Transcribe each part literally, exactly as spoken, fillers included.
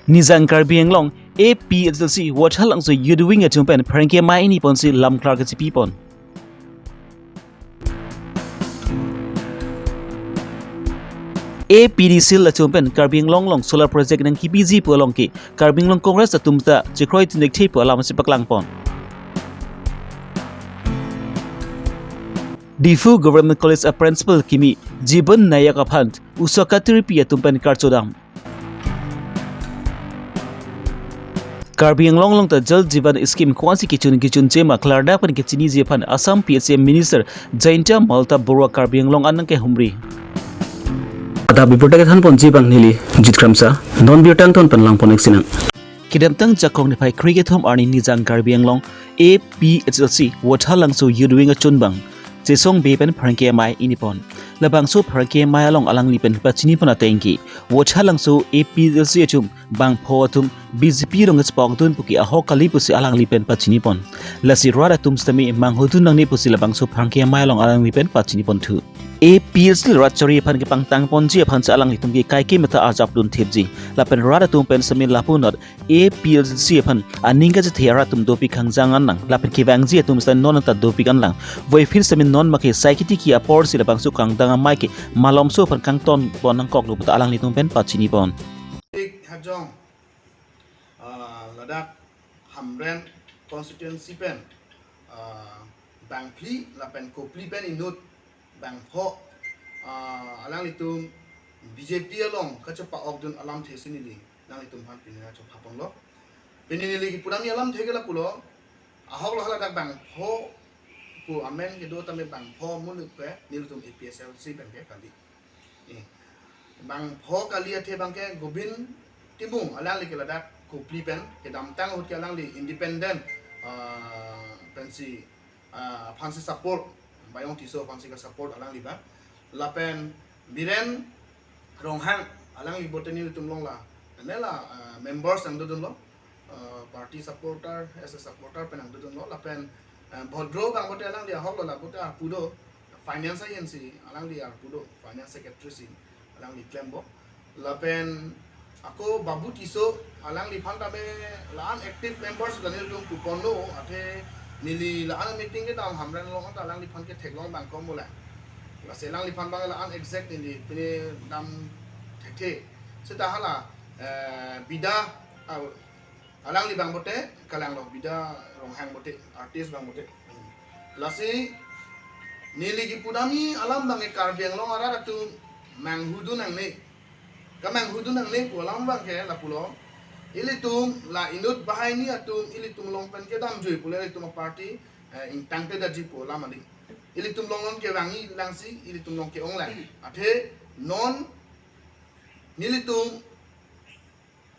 Nijang Karbi Anglong A P H L C Vothatlangso Youth Wing atum pen pherangke amei iniponsi lamklar kachipipon. A P D C L atum pen Karbi Anglong along solar project nangkepiji pu along ke Karbi Anglong Congress atum ta chekroi tun-ik the pu alam si paklangpon. Diphu Government College a Principal kimi Jiban Nayak aphan uso katirpi atum pen karchodam. Karbi Anglong along ta Jal Jeevan Scheme ko-ansi kechun kechun chema klardak pen kechiniji aphan Assam P H E Minister Jayanta Malta Borua Karbi Anglong an nangkehumri. Adap birta kethanponji abang neli Jit Kramsa, non birta angton pen langpon-ik sinang. Kedamtang Jakong niphai kre-kethom arni Nijang Karbi Anglong A P H L C Vothatlangso Youth Wing achun abang chesong be pen pherangke amei inipon. Labangso pherangke amei along alangli pen pachinipon ateng ke Vothatlangso A P H L C atum bangpho atum B J P along chepokdun pu ke ahok kali pusi alangli pen pachinipon. Lasi rat atum sitame manghudun nangne pusi labangso pherangke amei along alangli pen pachiniponthu. A P H L C rat chari aphan kepangtangponji aphan si alanglitum ke kaike meta arjapdun thipji. Lapen rat atum pen sitame lapu anut A P H L C aphan aning kachethe arat atum dopik kangjang an nang, lapen kevangji atum sitame non ta dopik an lang. Voiphit sitame non make sai ketiki aporsi labangso kangdang amei ke malomso aphan kangtonpon nangkoklo puta alanglitum pen pachinipon. Tik Hajong, ah, ladak Hamren constituency pen, ah, bangphli lapen kophli pen inut bangpho, ah, alanglitum B J P along kachepa-okdun alamthe si neli nanglitum aphan pini nangchephaponlo. Pini neli kipudamji alamthe ke lapulo, ahok lo haladak bangpho pu amen kedo tame bangpho muluk ke nelitum A P H L C pen ke kali. Eh, bangpho kali athe abang ke Gobind Timung, alangli ke ladak kophli pen, kedamtang ahut ke alangli independent, ah, pensi, ah, aphansi support, Bayong Tisso aphansi ke support alangli abang. Lapen Biren Ronghang, alangli bote nelitum along la, ane la, ah, members nangdodunlo, ah, party supporter, as a supporter pen nangdodunlo. Lapen, ah, Bhodro abang bote alangli ahok lo, la bote arpu do, finance agency alangli arpu do, finance secretary si alangli klempo. Lapen ako Babu Tisso, alangliphan tame la-an active members ta nelitum puponlo, athe neli la-an meeting kedam Hamren along ta alangliphan ke theklong abang kom bola. Lasi alangliphan abang la-an exact neli pini dam thekthe. Seta hala, eh, Bida, ah, alangli abang bote kalanglo, Bida Ronghang bote, artist abang bote. Lasi neli kipudamji alam abang ke Karbi Anglong arat atum manghudun nangne. Kamanghudun nangne pu alam abang ke lapulo. Ilitum la inut banghini atum ilitum along pen kedamjui pule ilitum aparty, eh, ingtangte daji pu alam kali. Ilitum along non kevangji langsi, ilitum along ke-ong lang. Athe non nelitum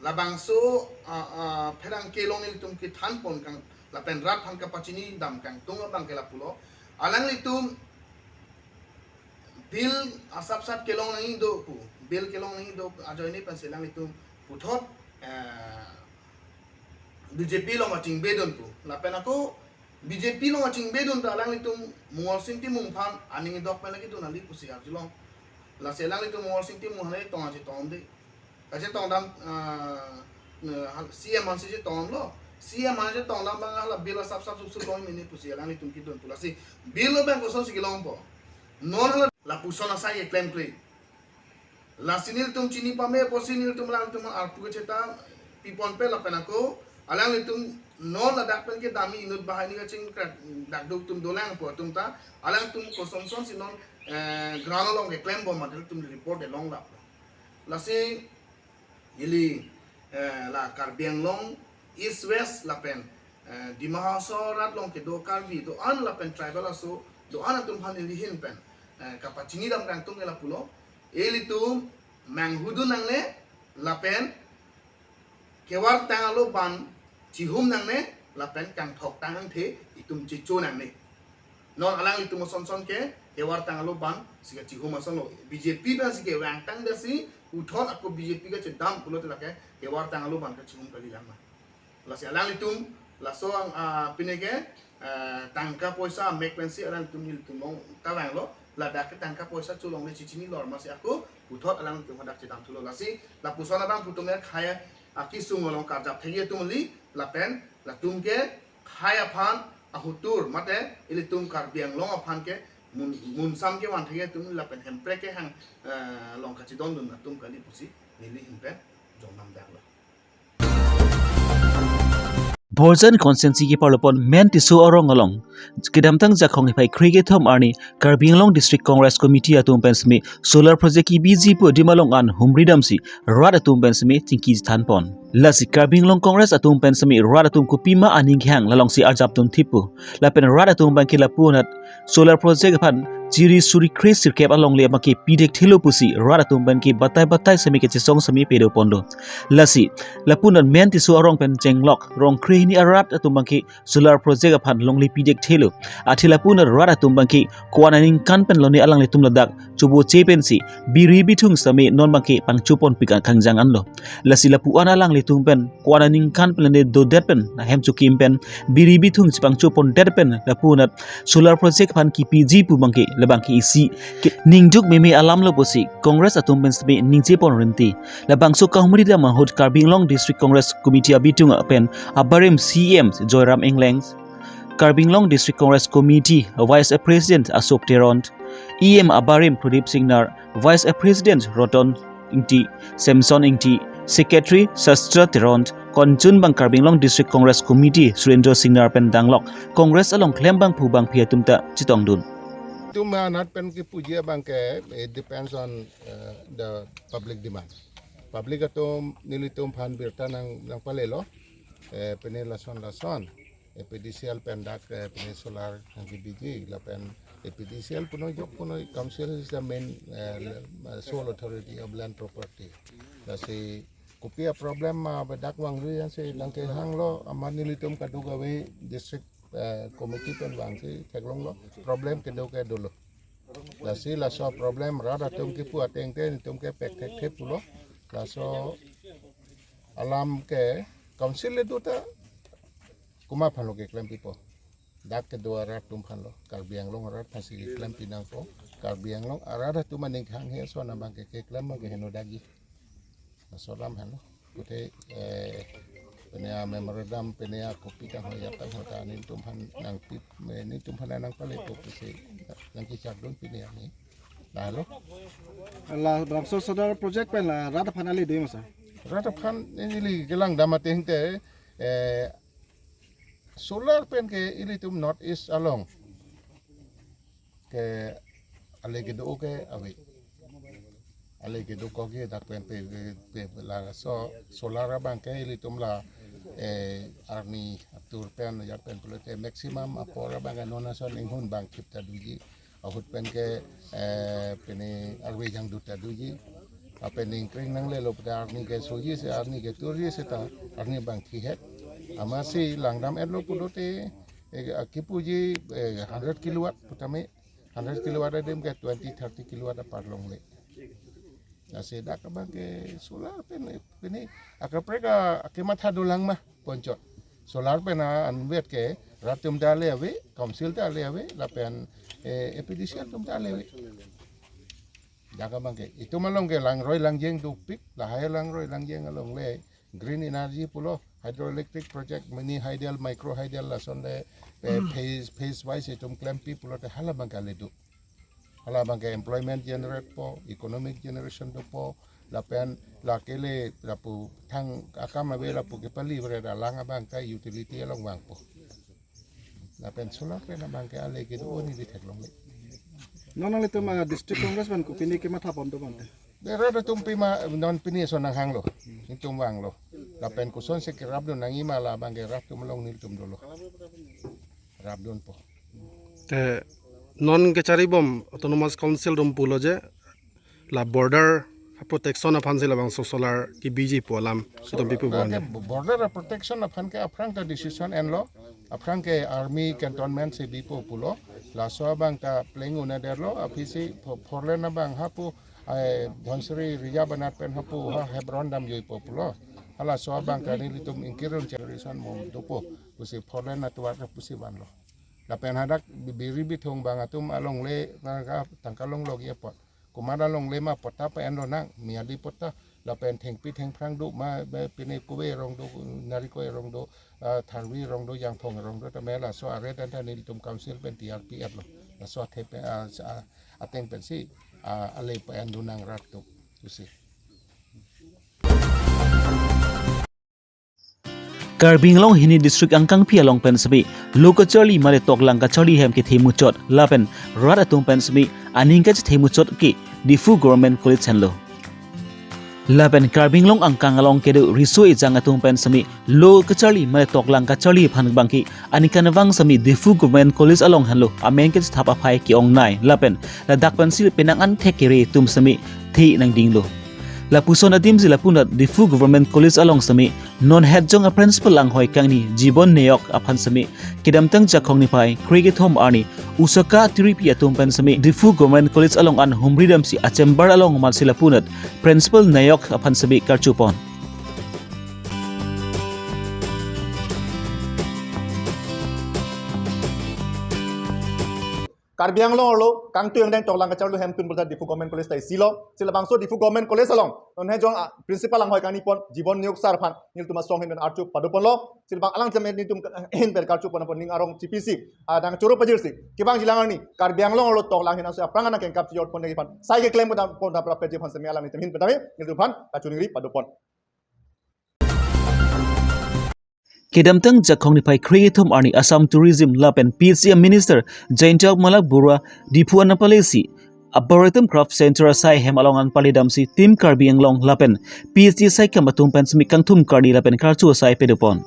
labangso, ah, ah, pherangke along nelitum kethanpon kang lapen rat aphan kapachinidam kangtung abang ke lapulo. Alanglitum bill asapsap kelong nangji do pu, bill kelong nangji do ajoine pensi alanglitum puthot, eh, B J P along kachingbedun pu. Lapen ako B J P along kachingbedun ta alanglitum Mongol Sing Timung aphan aning dok pen lagi dun kali pusi arjulong. Lasi alanglitum Mongol Sing Timung aphan tong aji tongde. Kachetongdam, ah, eh, hal-, C M aphansi chetongdamlo. C M aphan chetongdam abang hala bill asapsap sup sup long mene pusi alanglitum kedun pu. Lasi bill abang kosonsi kelongpo. Non hala lapuson asai keklemkle. Lasi nelitum chini pame pusi nelitum alangtum arpu kachethang pipon pe lapen ako alanglitum non ladak pen kedamji inut banghini kachingkrak dakduk atum dolang pu atum ta alangtum kosonsonsi non, eh, ground along keklempo mate nelitum report kelong lap. Lasi ili, eh, la Karbi Anglong East West lapen, eh, Dima Hasao arat along kedo Karbi do-an lapen tribal aso do-an atum aphan ili ahin pen, eh, kapachinidam kangtung ke lapulo. Ilitum manghudun nangne lapen kevartang alo ban chihum nangne lapen kangthok tang angthe itum checho nangne. Non alanglitum asonson ke kevartang alo ban si kachihum asonlo. B J P pensi kevangtang dasi puthot ako B J P kachedam pulote lake kevartang alo ban kachihum kali lang ma. Lasi alanglitum laso ang, ah, pine ke, ah, tangka poisa mek pensi alanglitum nelitum along ta vanglo. Ladak ke tangka poisa cholongle chechini lor masi ako puthot alanglitum hadak chedamthulo. Lasi lapuson abang putum ya khaya akesung along karjap thekji atum kali, lapen latum ke khei aphan ahutur mate ilitum Karbi Anglong aphan ke mun, munsam kevan thekji atum lapen hemprek kehang, eh, along kachidondun atum kali pusi neli ahin pen jongnam danglo. Borjan constituency keparlopon Main Tisso arong along kedamtang Jakhong niphai kre-kethom arni Karbi Anglong District Congress Committee atum pen seme solar project kebiji pu adim along an humri damsi rat atum pen seme chingki chethanpon. Lasi Karbi Anglong Congress atum pen seme rat atum kopima aning kehang, lalongsi arjapdun thippo. Lapen rat atum abangke lapu anat solar project aphan chiri suri kre sirkep alongle abangke pidek thelo pusi rat atum abangke batai batai seme kechesong seme pedoponlo. Lasi lapu anat Main Tisso arong pen chenglok rong kre hini arat atum abangke solar project aphan longle pidek thelo. Athe lapu anat rat atum abangke ko-an aningkan pen lone alanglitum ladak choboche pensi biri bithung seme non abangke pangchopon pik kangjang anlo. Lasi lapu an alanglitum pen ko-an aningkan pen lone dodet pen ahem chokim pen biri bithung si pangchopondet pen lapu anat solar project aphan kepiji pu abangke labangke isi ke ningduk meme alamlo pusi Congress atum pen seme ningjepon rinti. Labangso kahumri dam ahut Karbi Anglong District Congress Committee abitung pen abarim C E M Joyram Engleng, Karbi Anglong District Congress Committee Vice President Ashok Teron, E M abarim Pradip Singnar, Vice President Roton Ingti, Samson Ingti, Secretary Sastra Teron, konchun abang Karbi Anglong District Congress Committee Surendra Singnar pen danglok Congress along klembang pu abangpi atum ta chetongdun. Itum anat pen kepuji abangke, it depends on, uh, the public demand. Public atum nelitum aphan birta nang, nangpalelo, eh, pine lason lason, A P D C L pen dak, eh, pine solar nangkebiji, lapen A P D C L punoi jok punoi, council is the main, eh, le-, eh, sole authority of land property. Lasi kopi aproblem ma bedak vangri ansi nangkehanglo, amat nelitum kadokave district, eh, committee pen vangsi theklonglo, problem kedo ke dolo. Lasi laso aproblem rat atum kipu ateng te nelitum ke pek thekthep pulo. Laso alam ke council le do ta komat aphanlo keklempipo. Dak kedo arat atum aphanlo. Karbi Anglong arat aphansi keklempi nangpo. Karbi Anglong arat atum aning kehang he ason abangke keklem abangke heno dakji. Laso alam henlo. Kute, eh, pine a-memorandum, pine akopi tangho ya tangho ta nelitum aphan nangpip, eh, nelitum aphan nangpalepo pusi nangkechakdun pine arni. Lahelo. Labangso solar project pen la rat aphan ale do ma sir? Rat aphan neli kelang dam ateng te, eh, solar pen ke ilitum North East along ke ale kedo ke ave. Ale kedo koke dak pen pe, pe, pe laso solar abangke ilitum la, eh, arni atur pen ya pen pulote maximum apor abangke non ason inghun bang thip ta doji. Ahut pen ke, eh, pine arve jangdut ta doji. Lapen ningkring nanglelo puta arni ke soji si, arni ke turji seta arni abang thihek. Amatsi langdam-etlo pulote, eh, akipuji, eh, hundred kilowatt putame, hundred kilowatt adim ke twenty, thirty kilowatt apar longle. Lasi dak abangke solar pen, eh, pine akaprek a, akematha dolang ma ponchot. Solar pen a anvet ke rat atum ta ale ave, council ta ale ave, lapen, eh, A P D C L atum ta ale ave. Dak abangke itum along ke langroi langjeng dopik, lahai langroi langjeng along le green energy pulo, hydroelectric project, mini hydel, micro hydel, lason le, eh, phase, phase wise itum klempi pulote hala abangke ale do. Hala abangke employment generate po, economic generation dopo, lapen lake le lapu thang akam ave lapu kepali vre alang abangke utility along vangpo. Lapen solar pen abangke ale kedo ni di theklongle. Non nanglitum, ah, District Congress pen kopine kemathapon do mante? Rat atum pima non pine ason nanghanglo, itum vanglo. Lapen kosonsi kerapdun nangji ma la abangke rat atum along nelitum dolo. Rapdunpo. Te non kecharibom Autonomous Council atum pulo je la border protection aphansi labangso solar kebiji pu alam itum pipu. Dak ke bon. Border protection aphan ke aphrang ta decision enlo, aphrang ke army cantonment si bipo pulo, laso abang ta pleng un-edetlo, aphisi pho-, four lane abang hapu, eh, Dhansiri Rijab anat pen hapu ha Hebron damjoipo pulo. Halaso abang ta nelitum ingkir un generation mom dopo pusi four lane atovar pusi vanlo. Lapen hadak bi-, biri bithung abang atum alongle nangka tangka longlok apot. Komat alongle ma patta pa-en lonang, miyadi patta. Lapen thengpi thengphrang do ma, be pine kove arong do, Narikoi arong do, ah, Tharvi arong do, Yangthong arong do, tame laso aret anta nelitum council pen T R P etlo. Laso athe pen, ah, sa-, ateng pensi, ah, ale pen do nang rat tu, tu si. Karbi Anglong hini district angkangpi along pen semi lo kacharli mate toklang kacharli hem kethe muchot lapen rat atum pen semi aning kachethei muchot ke Diphu Government College henlo. Lapen Karbi Anglong angkang along kedo riso ejang atum pen semi lo kacharli mate toklang kacharli aphan bangke aningkanvang semi Diphu Government College along henlo amen kachethap aphai ke-ongnei lapen ladak pensi penang an thek kere atum semi the nangdinglo. Lapuson adim si lapunat Diphu Government College along semi non hetjong a principal anghoi kangni Jibon Neyok aphan semi kedamtang Jakhong niphai krekethom arni usaka tiripi atum pen semi Diphu Government College along an humri damsi a chamber along mansi lapunat principal Neyok aphan semi karchupon. Karbi Anglong arlo kangtui angdeng toklang kacharli hem tun bulta Diphu Government College ta isi lo. Si labangso Diphu Government College along non hetjong a principal anghoi kangni pon Jibon Neyok sir aphan nelitum asong ahin pen archu padoponlo. Si labang alang jamet nelitum ahin pen karchupon apon ning arong chipisi, ah, nangchoro pajirsi kevangji alang arni Karbi Anglong arlo toklang henangsi aphrang anang kengkap chijor pon aphan sai keklem pon dam pon dam prapji aphan semi alang nelitum ahin pen tame nelitum aphan kachiningri padopon. Kedamtang Jakhong niphai krekethom arni Assam Tourism lapen P H E Minister Jayanta Mallak Baruah Diphu anapale si Arboretum Craft Center asai hem along an pale damsi Team Karbi Anglong lapen P H E saikam atum pen semi kangthum karni lapen karcho asai padopon.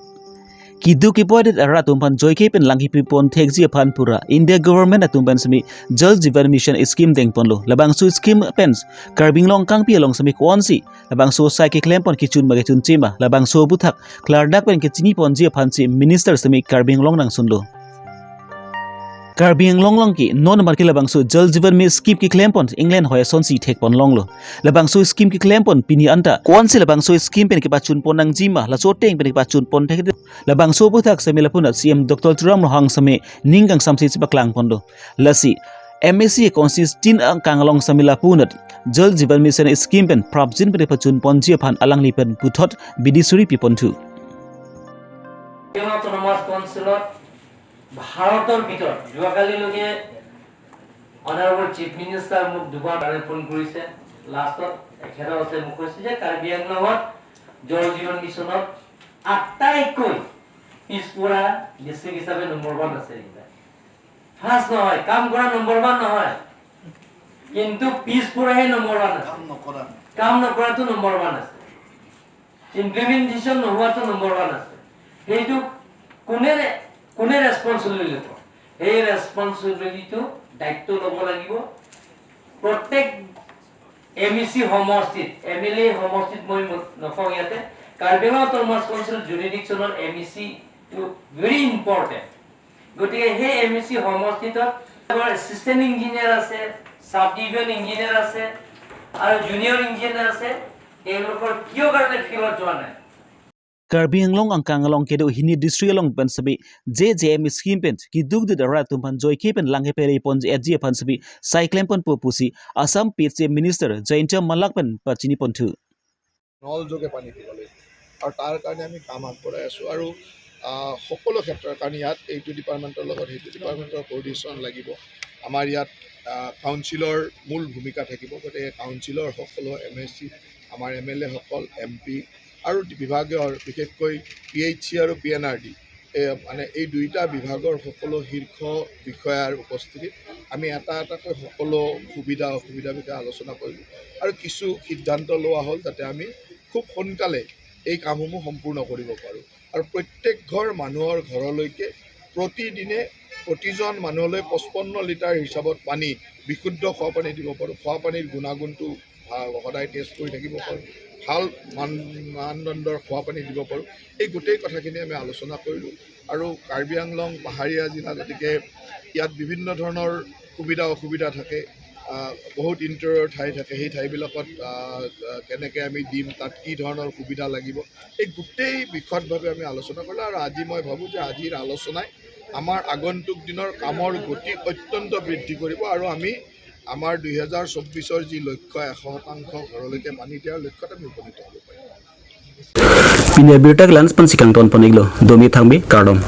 Keduk kepu adet arat atum aphan joike pen lang kepipon thekji aphan pura India Government atum pen semi Jal Jeevan Mission scheme dengponlo. Labangso scheme pen Karbi Anglong angkangpi along semi ko-ansi labangso asai keklempon kechun ma kechunche ma, labangso aputhak klardak pen kechiniponji aphansi Minister semi Karbi Anglong nangsunlo. Karbi Anglong along ke non marke labangso Jal Jeevan Mission scheme keklempon England hoi asonsi thekpon longlo. Labangso scheme keklempon pini anta ko-ansi labangso scheme pen kepachunpon nangji ma, laso ateng pen kepachunpon thek. Labangso aputhak semi lapunat C M Doctor Tuliram Ronghang semi ning kangsamsi chepaklangponlo. Lasi M A C constituency angkang along semi lapunat Jal Jeevan Mission scheme pen prapjin pen pachunponji aphan alangli pen puthot bidi suri piponthu. Autonomous কাউন্সিলত ভাৰতৰ ভিতৰত যোৱাকালিলৈকে honourable chief minister মোক দুবাৰ ফোন কৰিছে। লাষ্টত তেখেতৰ আছে, মোক কৈছে যে কাৰ্বি আংলঙত জল জীৱন মিছনত আটাইতকৈ পিছপৰা ডিষ্ট্ৰিক্ট হিচাপে নম্বৰ ওৱান আছে। ফাৰ্ষ্ট নহয়, কাম কৰা নম্বৰ ওৱান নহয়, কিন্তু পিছপৰাহে নম্বৰ ওৱান আছে। কাম নকৰা। কাম নকৰাটো নম্বৰ ওৱান আছে। ইমপ্লিমেণ্টেশ্যন নোহোৱাটো নম্বৰ ওৱান আছে। সেইটো কোনে কোনে ৰেছপন্সিবিলিটি ল'ব? সেই ৰেছপন্সিবিলিটিটো, দায়িত্ব ল'ব লাগিব। প্ৰত্যেক এম ই চি সমষ্টিত, এম এল এ সমষ্টিত মই নকওঁ, ইয়াতে কাৰ্বি আংলং অট'নমাছ কাউন্সিল জুৰিডিকশ্যনৰ এম ই চিটো ভেৰি ইম্পৰ্টেণ্ট। গতিকে সেই এম ই চি সমষ্টিত এছিষ্টেণ্ট ইঞ্জিনিয়াৰ আছে, ছাব ডিভিজন ইঞ্জিনিয়াৰ আছে আৰু জুনিয়ৰ ইঞ্জিনিয়াৰ আছে। তেওঁলোকৰ কিয় কাৰণে ফিল্ডত যোৱা নাই? Karbi Anglong angkang along kedo hini district along pen semi J J M scheme pen keduk dut arat atum aphan joike pen lang kepele ponji etji aphan semi sai klemponpo pusi Assam P H E Minister Jayanta Mallak pen pachiniponthu. নল যোগে পানী দিব লাগিব আৰু তাৰ কাৰণে আমি কাম আগবঢ়াই আছোঁ আৰু আহ, সকলো ক্ষেত্ৰত, কাৰণ ইয়াত এইটো ডিপাৰ্টমেণ্টৰ লগত সেইটো ডিপাৰ্টমেণ্টৰ কৰ্ডিনেশ্যন লাগিব। আমাৰ ইয়াত আহ, কাউন্সিলৰ মূল ভূমিকা থাকিব, গতিকে কাউন্সিলৰ সকলো এম এ চি, আমাৰ এম এল এসকল, এম পি আৰু বিভাগীয়, বিশেষকৈ পি এইচ চি আৰু পি এন আৰ ডি, এই মানে এই দুইটা বিভাগৰ সকলো শীৰ্ষ বিষয়াৰ উপস্থিতিত আমি এটা এটাকৈ সকলো সুবিধা অসুবিধাৰ বিষয়ে আলোচনা কৰিলোঁ আৰু কিছু সিদ্ধান্ত লোৱা হ'ল যাতে আমি খুব সোনকালে এই কামসমূহ সম্পূৰ্ণ কৰিব পাৰোঁ। আৰু প্ৰত্যেক ঘৰ মানুহৰ ঘৰলৈকে প্ৰতিদিনে প্ৰতিজন মানুহলৈ পঁচপন্ন লিটাৰ হিচাপত পানী, বিশুদ্ধ খোৱা পানী দিব পাৰোঁ। খোৱা পানীৰ গুণাগুণটো ভা- সদায় টেষ্ট কৰি থাকিব পাৰোঁ, ভাল মান মানদণ্ডৰ খোৱা পানী দিব পাৰোঁ। এই গোটেই কথাখিনি আমি আলোচনা কৰিলোঁ আৰু কাৰ্বি আংলং পাহাৰীয়া জিলা, গতিকে ইয়াত বিভিন্ন ধৰণৰ সুবিধা অসুবিধা থাকে, আহ, বহুত ইণ্টেৰিয়ৰ ঠাই থাকে, সেই ঠাইবিলাকত আহ, আহ, কেনেকৈ আমি দিম, তাত কি ধৰণৰ সুবিধা লাগিব, এই গোটেই বিশদভাৱে আমি আলোচনা কৰিলোঁ। আৰু আজি মই ভাবোঁ যে আজিৰ আলোচনাই আমাৰ আগন্তুক দিনৰ কামৰ গতি অত্যন্ত বৃদ্ধি কৰিব আৰু আমি আমাৰ দুই হাজাৰ চৌব্বিছৰ যি লক্ষ্য, এশ শতাংশ ঘৰলৈকে পানী দিয়াৰ লক্ষ্যত আমি উপনীত হ'ব পাৰিম। Pini abirta ke la-ansi kangton pon-iklo, Domi Thangbi, kardom.